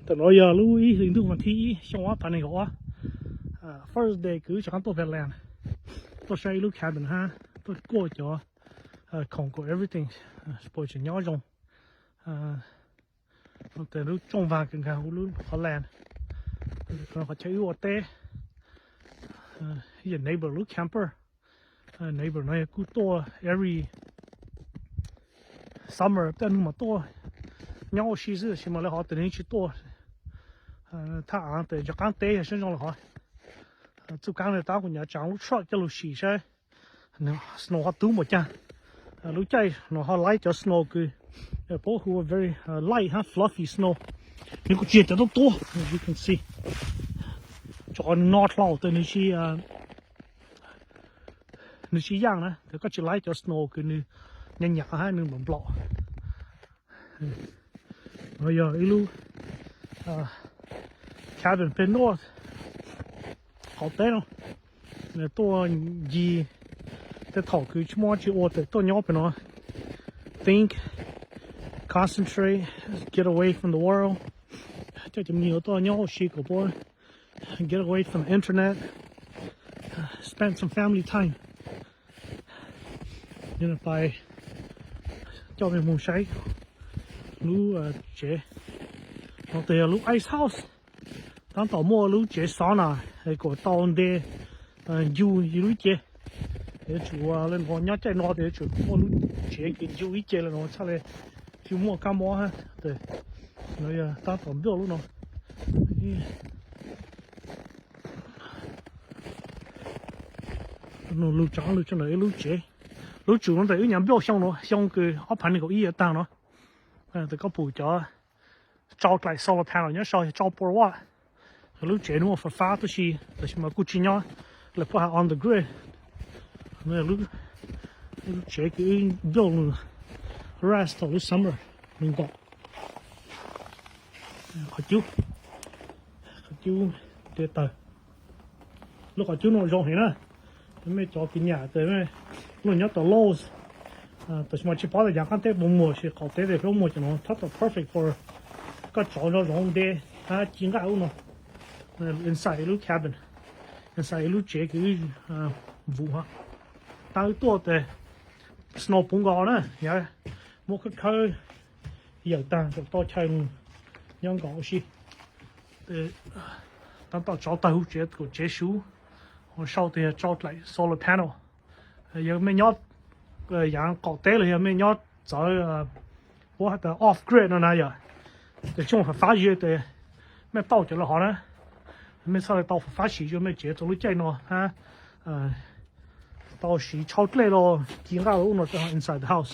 Tam no yog lub ib hlis ntuj vas thib ib xyoo ob phav nees nkaum ob, first day kws wb rov qab tuaj Pearland, tuaj saib ib lub cabin hab tuaj kuaj cov khoom kuas everything puas tseem nyob zoo. Tes lub tsooj vag kws nkag huv lub qhov land, qhov chaw wb ua teb. Yog neighbor lub camper. Neighbor no yog kuj tuaj every summer tej nws mas tuaj nyob ua si xwb, tab sis mas lawv hov tes nws tsis tuaj. Thaj av tes cov qaab teb yog sab zoo lawm hov. Txuj kaab tab kuv nyav tsaav lub truck coj lug sim saib snow ho tub npaum caag. Lub caij no ho laib cov snow kws paub hu ua very light hab fluffy snow. Nws kuj tsis yog cov tuab tuab, as you can see. Tso qhov nws no dlhau tes nws tsis nws tsis yaaj na, tes koj tsis laib cov snow kws nws nyav nyav hab nws nplaum nplaum. No yog ib lub cabin peg north qaum teb no, tuaj ncig tej thaum kws tsis muaj dlaab tsi ua tes tuaj nyob peg no. Think, concentrate, get away from the world. Coj cov me nyuam tuaj nyob ua si kom puab get away from the internet, spend some family time. Pais coj mej moog saib lub tsev no tes yog lub ice house. Taab tom muaj lub tsev sauna es kuas tau nte ncu yug lub ce. Yuav tsum ua le nuav, nyob caij no tes yuav tsum muaj lub tsev kws ncu ib ce le nuav txhaj le tsi muaj kab mob hab. Tes no yog taab tom build lub no. Lug tso lug tso ntawm ib lub tsev. Lub tsum no tes wb nyav build xyoo nuav, xyoo kws ob phav nees nkaum ib yuav taag no. Tes koj pum cov tsau dlaim solar panel nyob sau yog tsau board watt. Lub tsev nuav muaj fab fab tab sis tam sim mas kuj tsis nyob, lawv puab has on the grid. Lub tsev kws wb build lug rest thaum lub summer nees nkaum. Qhov cub, qhov cub ntiav tawg. Lub qhov cub nuav zoo heev na. Mej cov kws nyam tes mej lug nyob tom Lowe's, tam sim mas tsis paub tas yaav qaab teb puas muag, sis qaum teb tes puab muag cov nuav, tab tom perfect for koj tsauv nraug zoov nte hab ci nqaj ub no. Inside ib lub cabin, inside ib lub tsev kws vum hov. Taab wb tuaj tes snow puv nkaus na, yog muab khawb khawb yawm taag kom tau chaw nyob nkaus ua si. Taab tom tsauv tawg huv tsev kuas tsev suv, ua sau tes yog tsau dlaim solar panel. Yog mej nyob yaav qaum teb los yog mej nyob txawv puab has tas off grid no na yom, tes tsis muaj fab fab zia tes mej tau cov lawv hov na, mej txhaj le tau fab fab siv zuj mej tsev txhua lub caij no hab tau siv tshauv dlej los ci nqaj los ub no rau inside the house.